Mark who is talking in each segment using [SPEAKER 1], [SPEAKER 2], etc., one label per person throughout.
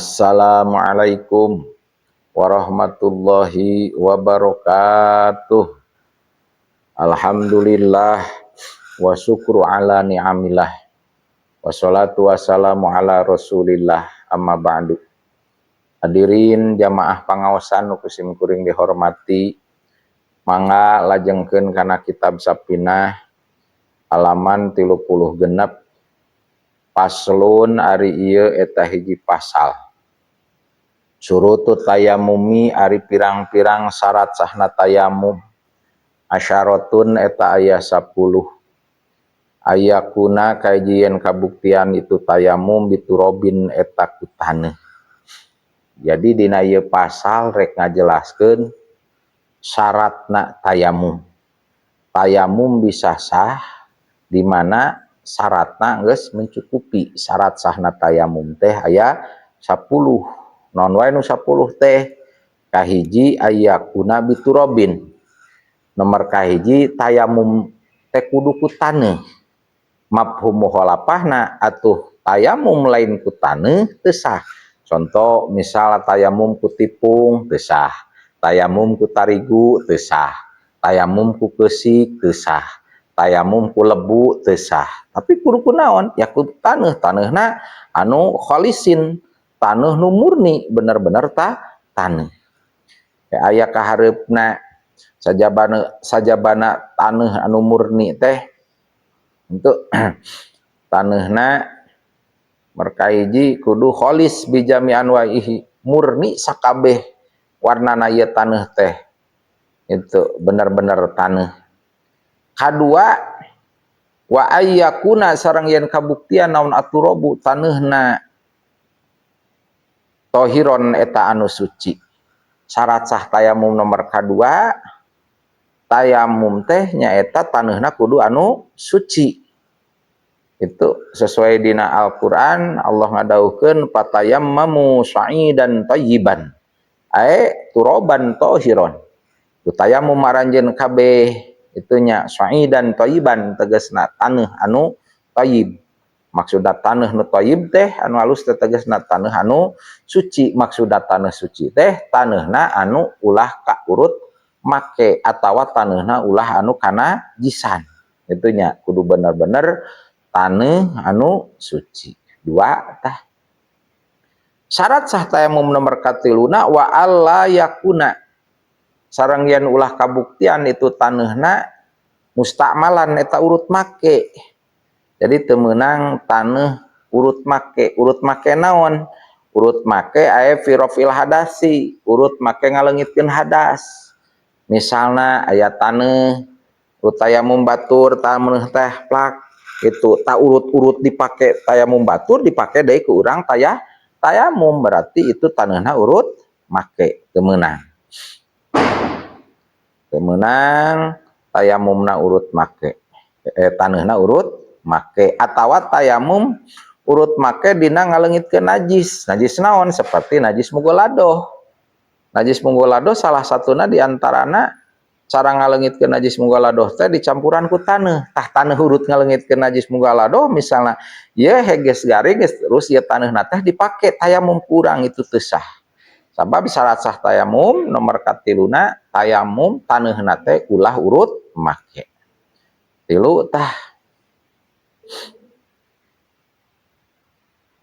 [SPEAKER 1] Assalamualaikum warahmatullahi wabarakatuh. Alhamdulillah wa syukru ala ni'amillah. Wassalatu wassalamu ala rasulillah, amma ba'du. Hadirin jamaah pangaosan nu ku sim kuring dihormati, mangga lajengkeun kana kitab Safinah halaman 36. Faslun, ari ieu eta hiji pasal. Syurutut tayamumi, ari pirang-pirang syarat sahna tayamum, asyaratun, eta aya 10. Ayyakuna, kahiji yen kabuktian itu tayamum, biturobin, eta ku taneuh. Jadi dina ieu pasal rek ngajelaskeun syaratna tayamum. Tayamum bisa sah di mana syaratna geus mencukupi. Syarat sahna tayamum teh aya 10. Naon wae nu 10 teh? Kahiji, ayyakuna biturobin. Nomor kahiji, tayamum teh kudu ku taneuh. Mafhum mukhalafahna atuh tayamum lain ku taneuh teu sah. Contoh misal tayamum ku tipung teu sah, tayamum ku tarigu teu sah, tayamum ku keusik teu sah, tayamum ku lebu teu sah. Tapi kudu ku naon? Ya ku taneuh, taneuhna anu kholisin, taneuh nu murni, bener-bener taneuh. Ya, aya kahareupna sajabana sajabana taneuh anu murni teh untuk taneuhna merka hiji kudu kholis bijami anwaihi, murni sakabeh warnana ieu taneuh teh, itu bener-bener taneuh. Kadua, wa ayyakuna, sareng yen kabuktian naon aturabu, taneuhna, tohiron, eta anu suci. Syarat sah tayamum nomor kadua, tayamum teh nyaeta taneuhna kudu anu suci. Itu sesuai dina Al-Qur'an, Allah ngadawuhkeun fatayammamu sha'idan thayyiban ae turoban tohiron. Ku tayamum aranjeun kabeh itu nya sha'idan thayyiban, tegasna taneuh anu thayyib. Maksudna taneuh nu thayyib teh, anu alus teh, tegasna taneuh anu suci. Maksudna taneuh suci teh taneuhna anu ulah ka urut make atawa taneuhna ulah anu kana jisan. Itu nya kudu bener-bener taneuh anu suci. Dua tah. Syarat sah tayamum nomor katiluna, wa alla yakuna, sareng yen ulah kabuktian itu taneuhna, mustakmalan, eta urut make. Jadi teu meunang taneuh urut make. Urut make naon? Urut make aya fi raf'il hadasi, urut make ngaleungitkeun hadas. Misalna aya taneuh urut tayamum batur, taneuh teh plak itu tak urut-urut dipake tayamum batur, dipake deui ku urang tayamum, berarti itu taneuhna urut make, teu meunang. Teu meunang tayamumna urut make, taneuhna urut make atawa tayamum urut make dina ngaleungitkeun najis. Najis naon? Seperti najis mugoladoh. Najis mugoladoh salah satuna diantarana cara ngaleungitkeun najis mugoladoh teh dicampuran ku taneuh. Tah, taneuh urut ngaleungitkeun najis mugoladoh misalna ye heges garing geus, terus ieu taneuhna teh dipake tayamum kurang, itu teu sah. Sabab syarat sah tayamum nomor katiluna, tayamum taneuhna teh ulah urut make. Tilu tah.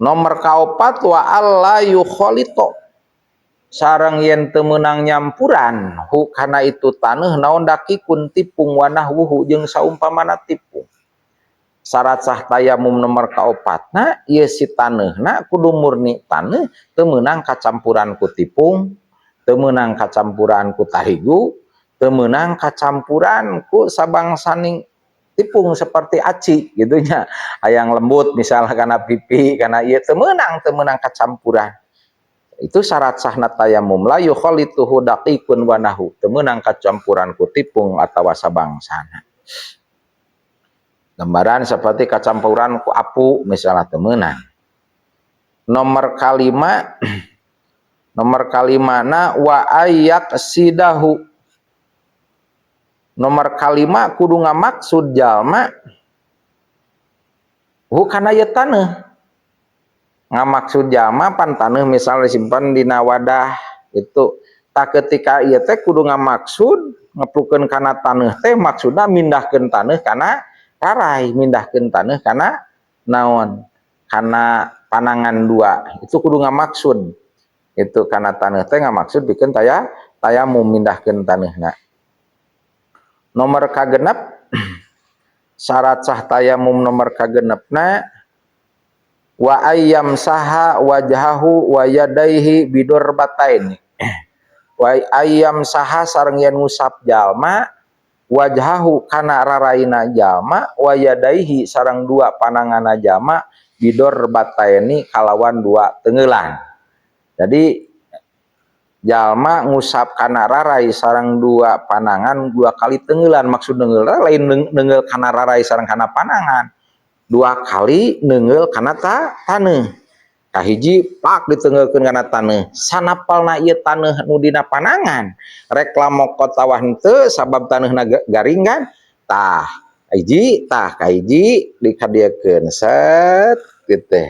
[SPEAKER 1] Nomor kaopat, wa alla yukhalito, sareng yen teu meunang nyampuran hu kana itu taneuh naon daqiqun, tipung, wa nahwuhu, jeung saumpamana tipung. Syarat sah tayamum nomor kaopatna, ieu si taneuhna kudu murni taneuh, teu meunang kacampuran ku tipung, teu meunang kacampuran ku tarigu, teu meunang kacampuran ku sabangsaning tipung seperti aci gitu nya, hayang lembut misalnya kana pipi kana ieu, teu meunang, teu meunang kacampuran. Itu syarat sahna tayamum, la yukhalituhu daqiqun wa nahu, teu meunang kacampuran ku tipung atawa sabangsana. Gambaran seperti kacampuran ku apu misalnya, teu meunang. Nomor kalima, nomor kalimana, wa ayak sidahu. Nomor kalima, kudu ngamaksud jalma hu kana ieu taneuh. Ngamaksud jalma pan taneuh misalnya disimpan dina wadah itu. Tak ketika ieu teh kudu ngamaksud ngeplukeun kana taneuh teh maksudna mindahkeun taneuh kana rarai, mindahkeun taneuh kana naon? Kana panangan dua. Itu kudu ngamaksud. Itu kana taneuh teh ngamaksud pikeun tayamum mindahkeun taneuhna. Nomor kagenep, syarat sah tayamum nomor kagenepna wa ayyamsaha wajhahu wa yadaihi bidorbatain. Wa ayyamsaha sareng yen ngusap jalma wajhahu kana raraina jalma wa yadaihi sareng dua pananganna jalma bidorbataini kalawan dua tengeulan. Jadi jalma ngusap kana rarai sareng dua panangan dua kali tengeulan. Maksud nengeul lain nengeul kana rarai sareng kana panangan, dua kali nengeul kana taneuh. Kahiji pak ditengeulkeun kana taneuh, sanapalna ieu taneuh nu dina panangan rek lamokot tawah henteu sabab taneuhna garing kan. Tah hiji, tah kahiji dikadiekeun set gitu.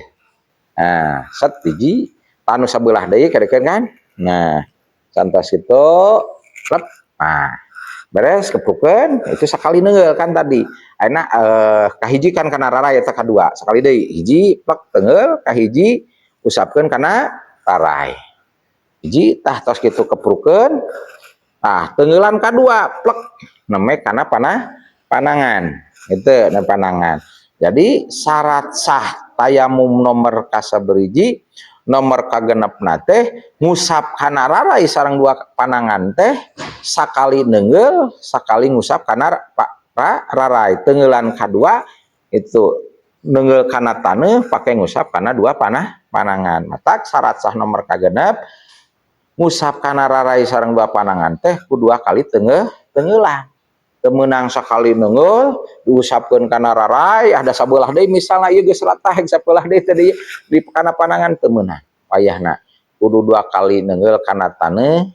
[SPEAKER 1] Nah, set hiji, tanu sabelah deui kadiekeun kan. Nah, santos itu lep. Nah, beres keplukeun itu sakali neungeul kan tadi. Ayeuna kahiji kan kana rarai eta kadua. Sakali deui hiji plek teungeul kahiji usapkeun kana rarai. Hiji tah tos kitu keprukeun. Tah teungeulan kadua plek neme kana panangan. Itu na panangan. Jadi syarat sah tayamum nomor kasaberiji nomor kagenepna teh ngusap kana rarai sareng dua panangan teh sakali neungeul sakali ngusap kana rarai. Teungeulan kadua itu neungeul kana taneuh pake ngusap kana dua panangan. Matak syarat sah nomor kagenep ngusap kana rarai sareng dua panangan teh ku dua kali teungeulan. Teu meunang sakali neungeul diusapkeun kana rarai ada sabelah deui misalna ieu geus latah sabelah deui teh di kana panangan teu meunang. Wayahna kudu dua kali neungeul kana taneuh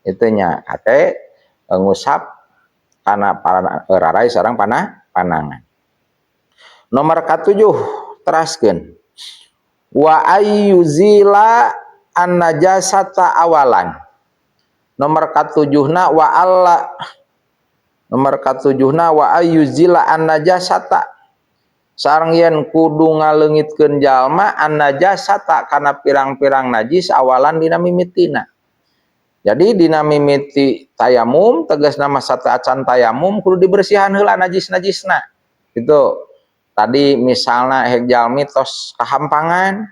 [SPEAKER 1] itu nya kate ngusap kana rarai sareng panangan. Nomor katujuh teraskeun wa ayyuzila an-najasata awalan. Nomor katujuhna wa alla nomor katujuhna wa ayyuzila an-najasata sareng yen kudu ngaleungitkeun jalma an-najasata kana pirang-pirang najis awalan dina mimitina. Jadi dina mimiti tayamum tegasna mah sateuacan tayamum kudu dibersihan heula najis-najisna. Gitu. Tadi misalna hek jalmi tos kahampangan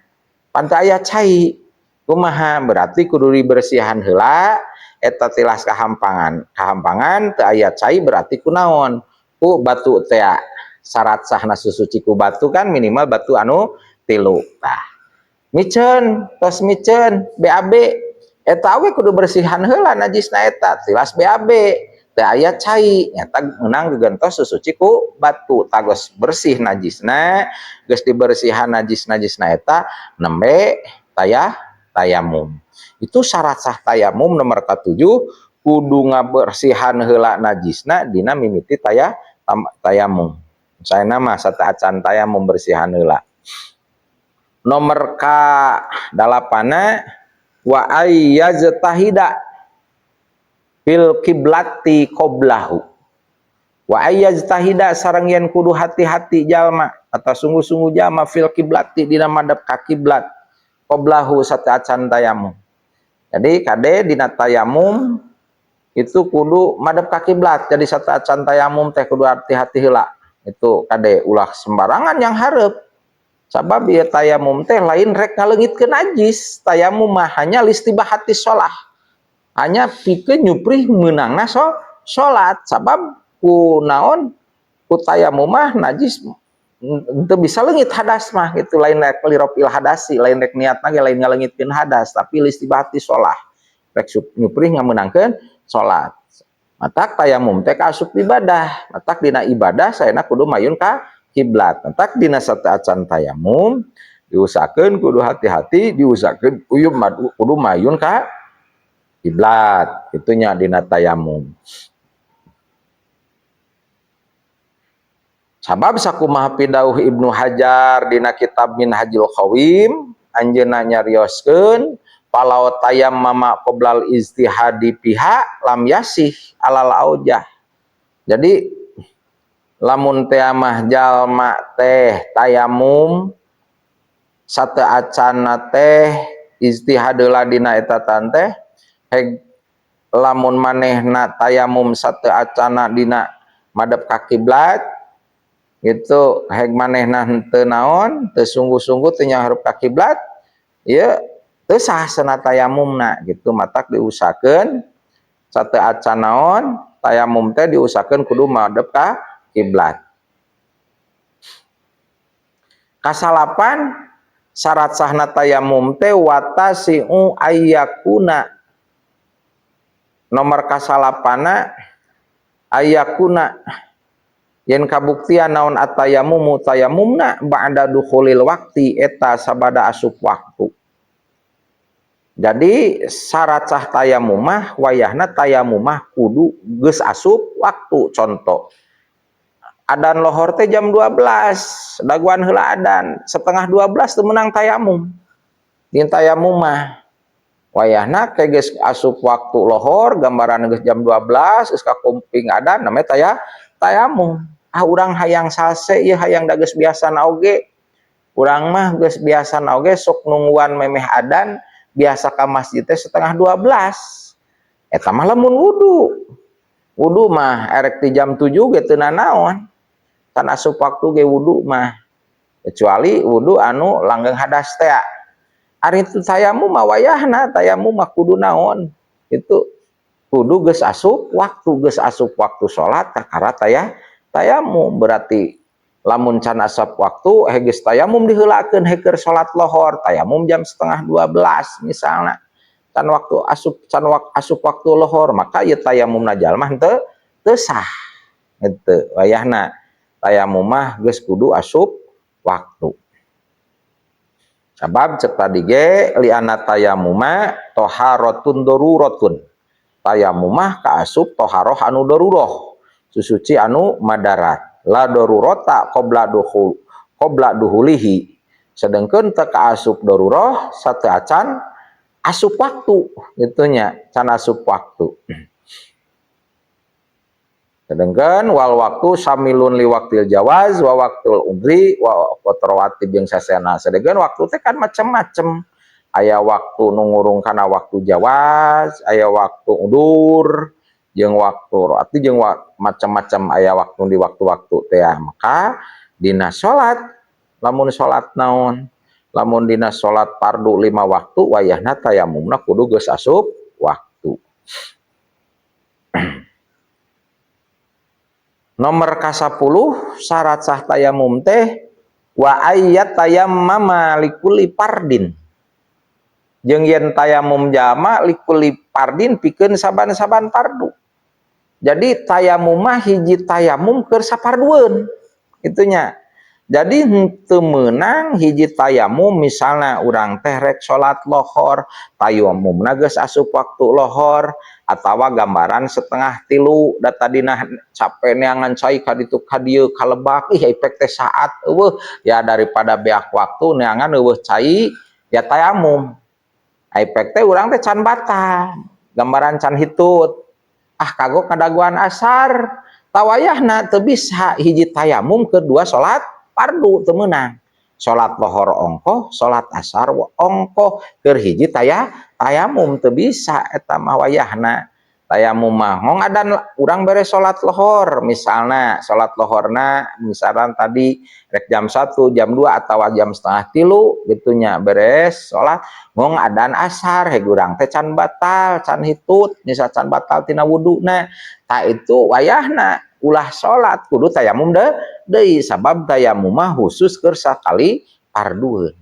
[SPEAKER 1] pan teu aya cai kumaha berarti kudu dibersihan heula eta tilas kahampangan. Kahampangan teu aya cai berarti kunaon? Ku batu tea. Syarat sahna susuci ku batu kan minimal batu anu tilu. Tah. Miceun, tos miceun BAB eta we kudu bersihan heula najisna eta tilas BAB teu aya cai nyata meunang gegentos susuci ku batu tagos bersih najisna geus dibersihan najis-najisna eta nembe tayamum. Itu syarat sah tayamum nomor katujuh kudu ngabersihan heula najisna dina mimiti tayamum. Saena mah sateuacan tayamum bersihan heula. Nomor ka dalapanna wa ayyajtahida fil kiblati qoblahu. Wa ayyajtahida sareng yen kudu hati-hati jalma atau sungguh-sungguh jalma fil kiblati dina madhep ka kiblat qoblahu sateuacan tayamum. Jadi kade dina tayamum itu kudu madhep ka kiblat. Jadi sateuacan tayamum teh kudu hati-hati heula. Itu kade ulah sembarangan yang hareup. Sabab ieu tayamum teh lain rek ngaleungitkeun najis. Tayamum mah hanya listibahati sholah. Hanya pikeun nyuprih meunangna salat. Sabab ku naon ku tayamum mah najis teu bisa leungit hadas mah gitu, lain rek lirofil hadasi, lain rek niatna ge lain ngaleungitkeun hadas, tapi listibahati sholah. Rek nyuprih ngamenangkeun salat. Matak tayamum teh kaasup ibadah. Matak dina ibadah saena kudu mayun ka kiblat. Matak dina sateuacan tayamum diusahakeun kudu hati-hati, diusahakeun kudu mayun ka kiblat. Itunya dina tayamum. Sabab sakumaha pidauh Ibnu Hajar dina kitab Minhajul Qawim Anjeunna nyarioskeun falau tayammama qoblal ijtihadi fiha lam yasih alal aujah. Jadi lamun teh mah jalma teh tayamum sateuacanna teh ijtihad heula dina eta teh, heg lamun manehna tayamum sateuacanna dina madep ka kiblat gitu, heg manehna henteu naon, teu sungguh-sungguh, teu nyahareup ka kiblat, ieu teu sah cenah tayamumna gitu. Matak diusahakeun sateuacan naon tayamum teh diusahakeun kudu madep ka kiblat. Kasalapan, syarat sahna tayamum teh watasi'u ayyakuna, nomor kasalapana ayyakuna yen kabuktian naon atayamumu tayamumna ba'da dukhulil waqti eta sabada asup waktu. Jadi syarat sah tayamum mah wayahna tayamum mah kudu geus asup waktu. Contoh, adan lohor teh jam 12, daguan heula adan setengah 12 teu meunang tayamum. Din tayamum mah wayahna ke geus asup waktu lohor, gambaran geus jam 12, geus kakumping adan, namanya tayamum. Ah, urang hayang salse ieu, hayang da geus biasana oge. Urang mah geus biasana oge sok nungguan memeh adan, biasa ka masjid teh setengah 12. Eta mah lamun wudu. Wudu mah erek di jam 7 ge teu nanaon. Can asup waktu ge wudu mah. Kecuali wudu anu langgeng hadas teh. Ari teu tayamum mah wayahna tayamum mah kudu naon? Itu kudu geus asup waktu, geus asup waktu salat kakara tayamum. Berarti lamun can asup waktu, he geus tayamum diheulakeun, he keur salat lohor tayamum jam setengah 12 misalna, can waktu asup, can asup waktu lohor, maka ieu tayamumna jalma henteu teu sah gitu. Wayahna tayamum mah geus kudu asup waktu, sabab cek tadi ge li'anna tayamuma toharatun daruratun, tayamum mah kaasup toharoh anu daruroh, susuci anu madarat. La darurata qabla dukhul qabla duhulihi, sedangkan teu kaasup daruroh sateuacan asup waktu gitu nya, can asup waktu. Sedangkan wal waktu syamilun li waqtil jawaz wa waqtul udri wa rawatib jeung sasena. Sedangkan waktu teh kan macem-macem, aya waktu nu ngurung kana waktu jawaz, aya waktu udur jeung waktu rawatib jeung macam-macam, aya waktu di waktu-waktu teh. Maka dina salat, lamun salat naon, lamun dina salat fardu 5 waktu, wayahna tayamumna kudu geus asup waktu. Nomor ka-10, syarat sah tayamum teh wa ayyat tayammama likulli fardin, jeung yen tayamum jalma likulli fardin pikeun saban-saban fardu. Jadi tayamum mah hiji tayamum keur sapardueun itunya. Jadi henteu meunang hiji tayamum, misalna urang teh rek salat lohor, tayamumna geus asup waktu lohor atawa gambaran setengah tilu, da tadina cape neangan cai ka ditu ka dieu ka lebak, ih efek teh saat eueuh ya, daripada beak waktu neangan eueuh cai ya tayamum. Efek teh urang teh can batal, gambaran can hitut, ah kagok ngadaguan asar, tawayahna teu bisa hiji tayamum kedua salat fardu, teu meunang. Salat lohor ongkoh, salat asar ongkoh, keur hiji tayamum teu bisa eta mah. Wayahna tayamum mah ngong adan, urang beres salat lohor, misalna salat lohorna misalkan tadi rek jam 1, jam 2 atau jam setengah tilu gitunya, beres salat ngong adan asar, heg urang teh can batal, can hitut, misal can batal tina wuduna, tah itu wayahna ulah salat, kudu tayamum deui, sabab tayamum mah khusus keur sakali fardueun.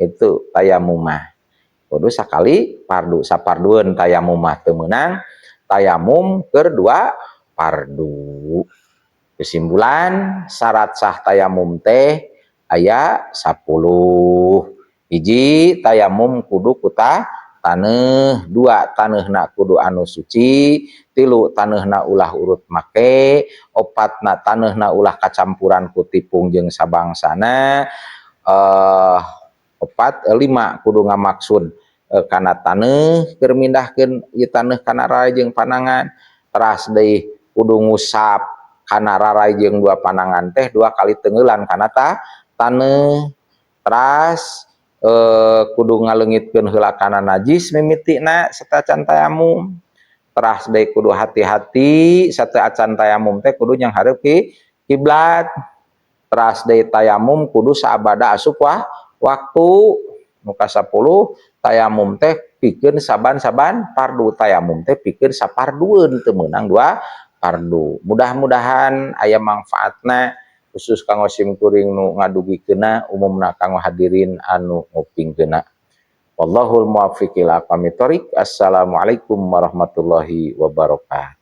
[SPEAKER 1] Itu tayamum mah kudu sakali fardu, sapardueun tayamum mah, teu meunang tayamum keur dua fardu. Kesimpulan, syarat sah tayamum teh aya 10. Hiji, tayamum kudu kuta taneuh. Dua, taneuhna kudu anu suci. Tilu, taneuhna ulah urut make. Opatna, taneuhna ulah kacampuran ku tipung jeung sabangsana. Opat, lima, kudu ngamaksud kana taneuh keur mindahkeun ieu taneuh kana rarai jeung panangan. Teras deui kudu ngusap kana rarai jeung dua panangan teh dua kali tenggelan kana taneuh. Teras kudu ngaleungitkeun heula kana najis mimitina sateuacan tayamum. Teras deui kudu hati-hati, sateuacan tayamum teh kudu nyanghareup kiblat. Teras deui tayamum kudu saabada asup waktu. Nu ka-10, tayamum teh pikeun saban-saban fardu. Tayamum teh pikeun sapardueun, teu meunang dua fardu. Mudah-mudahan aya mangfaatna, khusus kanggo sim kuring nu ngadugikeunna, umumna kanggo hadirin anu ngupingkeunna. Wallahul muwaffiq ila aqwamit thoriq. Assalamualaikum warahmatullahi wabarakatuh.